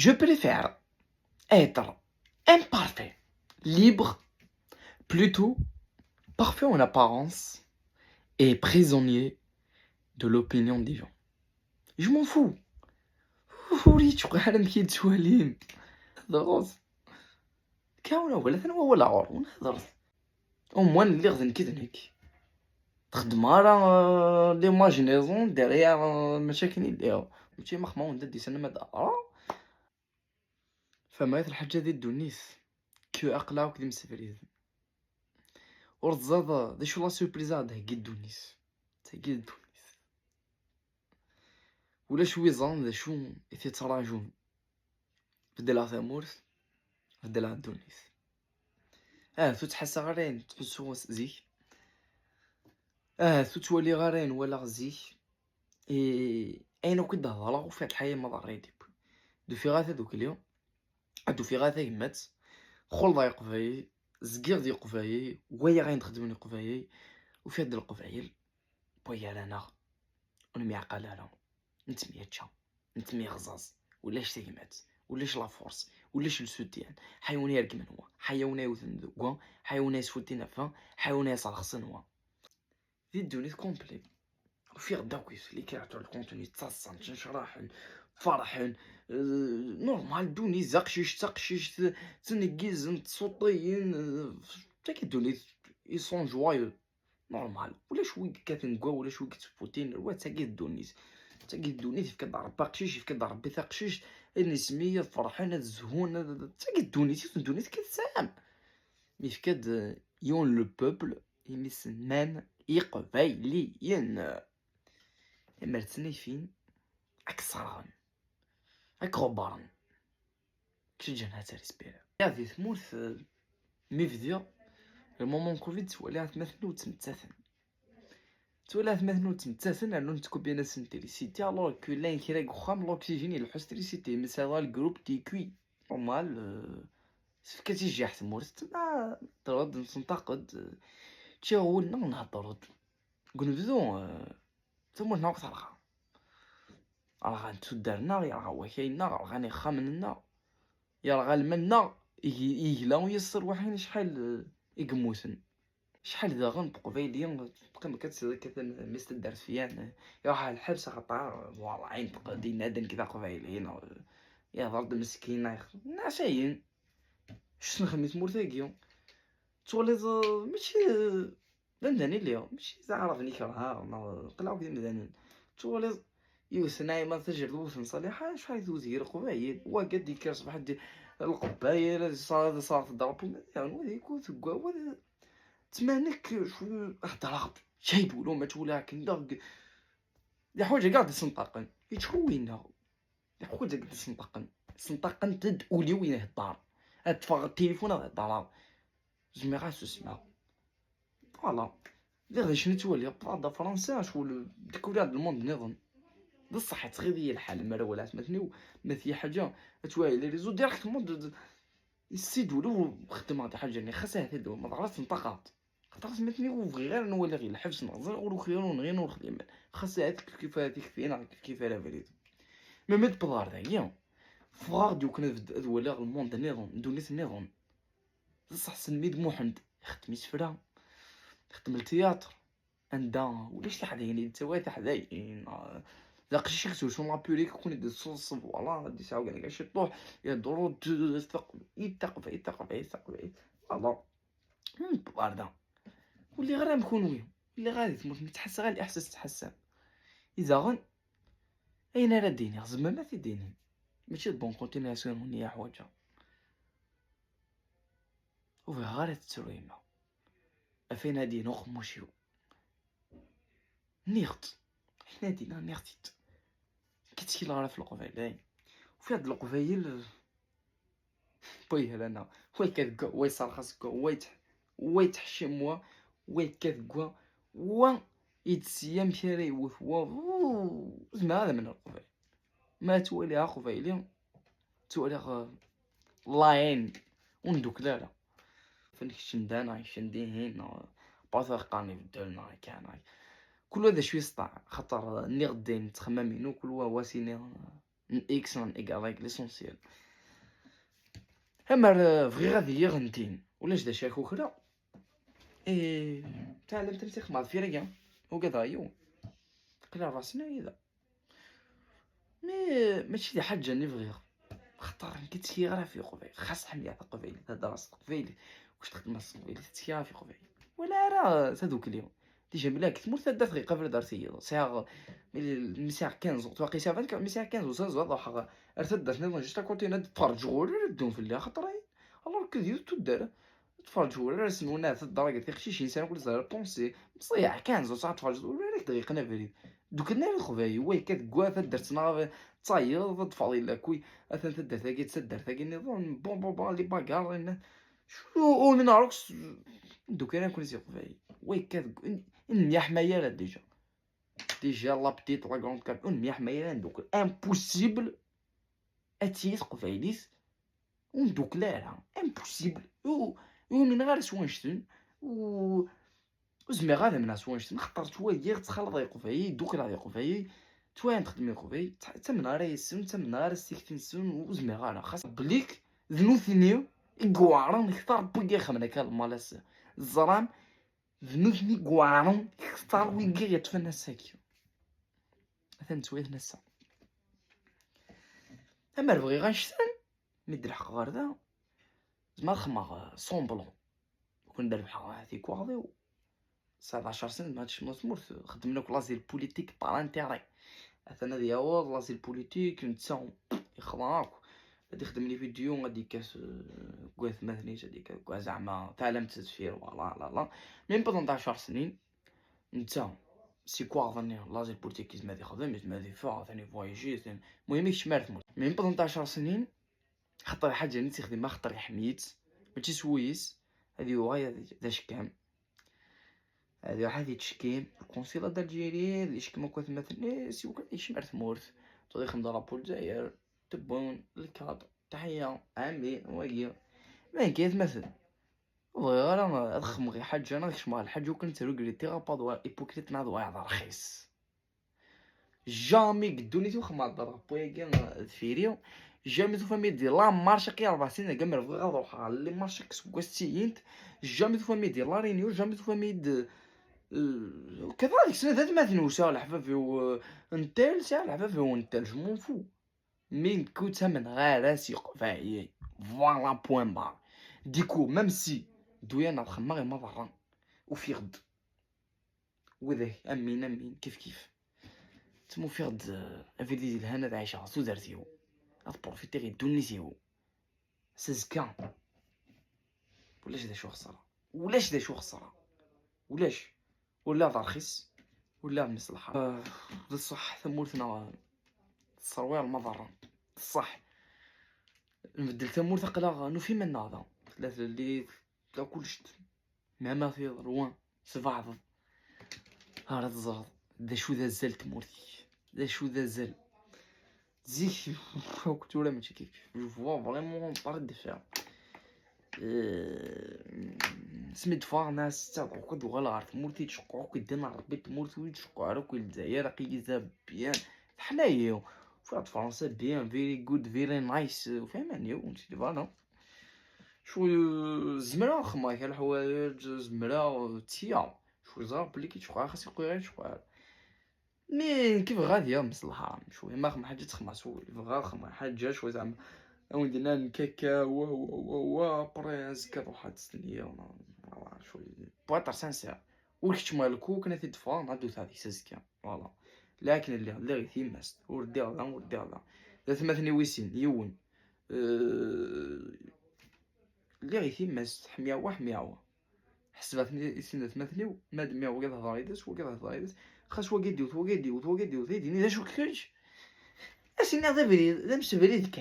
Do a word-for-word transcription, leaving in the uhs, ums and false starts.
Je préfère être imparfait, libre, plutôt parfait en apparence et prisonnier de l'opinion des gens. Je m'en fous. Ur yi-d-tuqeɛ ara amek i d-ttwalin. Drus. Kawna wala tan wawal ɣur-wen hḍret. Au moins lliɣ d nekk d nekk. Txeddmeɣ ara, euh, les mages niḍen derrière, euh, mačči akken i lliɣ. Mačči ma xma wen-d ad d-isellem ad d-ɣreɣ. Fehmeɣ-it lḥaǧa di ddunit. Kyu aql-aɣ akk d imsefriden. Ur teẓriḍ d acu la surprise ara d-theggi ddunit. Theggi ddunit. Ulac wi ẓran d acu i t-ittraǧun. Beddleɣ tamurt, beddleɣ ddunit. Ahat ur ttḥassaɣ ara ayen ttḥussuɣ zik. Ahat ur ttwaliɣ ara ayen walaɣ zik. I ayen akk i d-hedreɣ ufiɣ lḥaya ma ḍerridi. D-ufiɣ ara tadukli, ad d-ufiɣ ara tagmat. Xulḍeɣ Iqbayel, zgiɣ d Iqbayel, walaɣ ayen d-xeddmen Iqbayel, ufiɣ-d Leqbayel. Wayal-aneɣ ur nemyeɛqal ara, nettemyačča, nettemyeɣzaẓ, ulac tagmat, ulac la force, ulac le soutien. Ḥayawen i iregmen wa, ḥayawen i yewten deg wa, ḥayawen i yesfutin ɣef wa, ḥayawen i yesrexsen wa. Di ddunit complet. Ufiɣ-d akk les créateurs de contenu ttaḍsan, ttnecraḥen, ferḥen, euh, normal, ddunit d aqcic, d taqcict, ttneggizen, ttsuṭṭiyen, euh, tagi ddunit, ils sont joyeux. Normal. Ulac wi yekkaten deg wa, ulac wi yettfutin. Wa d tagi ddunit. D tagi ddunit, yefka-d Ṛebbi aqcic, yefka-d Ṛebbi taqcict, ad nesmi, ad ferḥen, ad zhun, ad, d tagi ddunit, yiwet n ddunit kan tesɛam. Yefka-d, euh, yiwen le peuple, imi s-nnan Iqbayliyen. Imer ttnifin, ad k-sserɣen, ad k-ɣebbren. Kečč ǧǧan ad trisbir. Ya di tmurt, euh, mi bdiɣ, le moment covid, ttwaliɣ atmaten ur ttmettaten. Ttwaliɣ atmaten ur ttmettaten, rnu nettkubbin-asen trisiti, alors que llan kra deg uxxam, l'oxygène yelḥu s trisiti, mais ça va le groupe qui cuit. Normal, euh, sefk ad tijjiḥ tmurt, ma teḍ-, nsenṭaq-d, euh, ččiɣ wul-nneɣ, nhedder-d. Deg unebdu, euh, tamurt-nneɣ akk terɣa. Rɣan tuddar-nneɣ, yerɣa wakay-nneɣ, rɣan ixxamen-nneɣ, yerɣa lmal-nneɣ, ig-, igla u yesserwaḥin acḥal, eh, i yemmuten. Acḥal daɣen n Teqbayliyin, teqqim akka, tt-, akka, mi s-tedder syan, eh, iruḥ ɣer lḥebs axaṭer, eh, voilà, yenṭeq-d, yenna-d nekk d Aqbayli, neɣ, eh, yehder-d meskin, neɣ, neɣ ayen. Acu s-nexdem i tmurt-agi? Tettwaliḍ, eh, mačči, eh, d amdan i lliɣ, mačči d aɛraben i kerheɣ, neɣ aql-aɣ akk d imdanen. Tettwaliḍ yiwet Naɛima Tajerrut n Ṣaliḥa, acḥal i tewwet gar Leqbayel, wagi ad d-yekker ṣṣbeḥ ad d-, Leqbayel, ad iṣ-, ad iṣerref ddṛapu, ma d yaɣen, wa d ikut deg wawal, ttmanek, cwi, heddreɣ-d, jayb ula ma ttwaliɣ akken, daɣ, yeḥwaǧ akka ad d-isenṭaqen, yettḥuwin-aɣ. Yeḥwaǧ ad d-senṭaqen. Senṭaqent-d ul-iw ihedder. Ad ṭṭfeɣ tilifun ad heddreɣ. Zemreɣ ad susmeɣ. Voilà. Lliɣ d acu nettwali. Ṭṭfeɣ-d afransa, acku d-kkuriɣ-d lmond nniḍen. D ṣṣeḥ, yettɣiḍ-iyi lḥal. Mi ara walaɣ atmaten-iw, ma tgi ḥaǧa, ad twali les réseaux directement d-, d-, yessid ul-iw, xeddmeɣ-d ḥaǧa-nni. Xas ahat ad d-, ma teɣra-tt, nṭaqeɣ-d. Xaṭer atmaten-iw ur bɣiɣ ara nwali ɣer lḥebs neɣ ẓer ur ukiɣ ur nɣin ur xdimen. Xas ahat kif kif ara tikti neɣ kif kif ara abrid. Mi mi d-wwḍeɣ ɣer dagi, ffɣeɣ-d yukan ad, ad waliɣ lmond nniḍen, ddunit nniḍen. D ṣṣeḥ Selmid Muḥend ixeddem isefra, ixeddem ltiyatr, anda ulac tiḥdayin i d-yettawi tiḥdayin, d aqcic i yettrusun la perruque, kun i d-tessuḍseb, voilà, ad d-yesɛu kan akka ciṭuḥ, yehder-d taqbaylit, taqbaylit, taqbaylit, taqbaylit, voilà. Ur newweḍ ɣer da. Ur lliɣ ara am kunwi. Ur lliɣ ara di tmurt, nettḥassa ɣer leḥsas tettḥassam. I daɣen, ayen ara d-iniɣ, tzemrem ad t-id-inim. Mačči d bon continuation i ḥwaǧeɣ. Ur bɣiɣ ara tettru yemma. Ɣef ayen ad d-yini uqemmuc-iw. Nniɣ-tt. Ayen ad d-iniɣ, nniɣ-tt-id. Nekk ttkilleɣ ara ɣef Leqbayel, dayen. Ufiɣ-d Leqbayel, eh, Wayal-aneɣ, wa yekkat deg wa, wa yesserxas deg wa, wa yet-, wa yetteḥcim wa, wa yekkat deg wa, wa yettsi amek ara yewwet wa. Uu, zemreɣ ad amneɣ Leqbayel. Ma ttwaliɣ Aqbayli, ttwaliɣ, eh, layen, ur ndukkel ara. Fen keččen da neɣ keččen dihin, neɣ bɣat ad qqaren ibeddel neɣ akka, neɣ kul wa d acu yesṭa, xaṭer, eh, nniɣ-d dayen ttxemmam-inu, kul wa, wa s-iniɣ, eh, n x neɣ n y, l'essentiel. Amer eh, bɣiɣ ad iliɣ n tin, ulac d acu akukra. Eh, تعلمت مسيخ مع الفيريا وكذا يو. قلع راسنا إذا. Mais ماشي دي حاجة اللي بغيغ. خاطر نكي تسكي غير في قبيل، خاص حمية في قبيل، هذا راس قبيل، واش تخدم راس قبيل، تسكي غير في قبيل. ولا راه تدوك اليوم. ديجا ملاك تموت تدا دقيقة في الدار سيدو. ساعة، مي ساعة خمسطاش، تواقي ساعة خمسطاش، مي ساعة خمسطاش وساعة زوز ضحى. ارتد دارتني جوست كونتي ناد تفرج غور ردون في اللي خطري. Alors que ديو تدار. تفرج غور رسمونا في الدرجة في خشيش إنسان كل زهر طونسي. مصيح خمسطاش وساعة تفرج غور راك دقيقة نافريد. دوك النار الخباي، وي كتقوا تدرتنا تصاير تفاضي لا كوي. أثن تدرت هاكي تسدرت هاكي نظام. بون بون بون لي باكار. شو ومن عرقس. دوك أنا كون زي قبايل. وي كتقوا إن يا حماية لا ديجا. Déjà la petite la grande كتقول مية حماية دوك impossible. اتيت قبايليت وندوك لا لا impossible. ومن غير سوانشتن و وزميغ هذا من سوانشتن خطر توايا تخلط يقبايل دوك لا يقبايل. توايا تخدم يقبايل تمنار يسن تمنار السكتين سن وزميغ على خاص بليك ذنوثني يقوارن كثر بويا خمنا كان مالاس الزرام. ذنوثني قوارن كثر ويقي يتفنى ساكي. مثلا توايا نسا. أما بغي غنشتن مد الحق غير ذا. زعما خما semblant. كون دار بحال هاتي كواضي و سبعطاش سنة ما تشمل تموت خدم لك l'asile politique par intérêt. أثناء ديال l'asile politique نتا يخضعك. غادي يخدم لي فيديو غادي كاس كواث مثني غادي كاع زعما تعلم تزفير ولا لا لا. من بعد ثمنطاش سنين نتا سي كوا ظني l'asile politique زعما غادي يخدم زعما غادي يفا ثاني فوايجي ثاني. المهم يكشمار تموت من بعد ثمنطاش سنين. خاطر حاجة اللي تخدم خاطر حميت ماشي سويس. هذه هو هذا شكام. هذه واحد يتشكي القنصلة دالجيري اللي يشكي ما كنت مثلا سي وكان يشمع ثمورت. تضيخ مضرب الجزائر تبون الكادر تحية عمي ويا ما كيف مثلا. وغير انا اضخم غير حاجة انا كشمع الحاجة وكنت ريغريتي غابا دوا ايبوكريت ناض واعظ رخيص. جامي قدوني تو خمار ضرب بويا كان فيريو. جامي تو فامي دي لا مارشا كي أربع سنين كامل بغا غروح على لي مارشا كسكو سينت. جامي تو فامي دي لا رينيو جامي تو فامي دي كذلك سنة ثلاث ما تنوسا على حفافي و انتل سي على حفافي و انتل جو مون فو. مين كنت من غير راسي قفايي. فوالا بوين بار. ديكو ميم سي دويا نخمم غير ما برا وفي غد. وذاك امين امين كيف كيف. تمو في غد افيدي ديال الهنا عايشه سو دارتيو. غتبروفيتي غير دونيتيو سزكا. ولاش دا شو خساره ولاش دا شو خساره ولاش ولا رخيص ولا مصلحه. آه، بصح ثمورتنا الصروير المضره بصح نبدل ثمورت قلا نوفي من هذا ثلاثه اللي لا كلش. مهما في روان سبعض. هارا تزهر. دا شو دا زال تمورتي. دا شو دا زال. زيك كنت ولا ماشي كيف جو فوا فريمون بار دو فير. سميت فار ناس تاع كنت وغلا عرفت مورتي تشقوك دينا ربي تمورتي ويتشقو على كل دايره قيزه. بيان حنايا فات فرنسا بيان فيري جود فيري نايس فهمني ونسيت فوالا. شوي زمرة خماك الحوايج زمرة تيا. شوي زار بلي كي تشقى خاص يقوي غير تشقى. مي كيف غادي يا مصلحة شوي ما خم حاجة تخمع سوي غا خمع حاجة شوي زعما. أو دينا نكاكا و و و و بري زكا روحها تستنيا وما شوي بواتر سانسير. وكتش مالكو كنا تدفع نعدو تاع ديك سازكا فوالا. لكن اللي اللي غيثيماست وردي غدا وردي غدا. لا ثماثني ويسين يون. أه، اللي غيثيماست حمية وا حمية وا. حسبتني يسين ثماثني ماد مية وقيت هضر يدس وقيت هضر يدس. خاص وقيت ديوت وقيت ديوت وقيت ديوت يديني ذا شو كيتش. اسيني هذا بريد ذا مش بريد كان.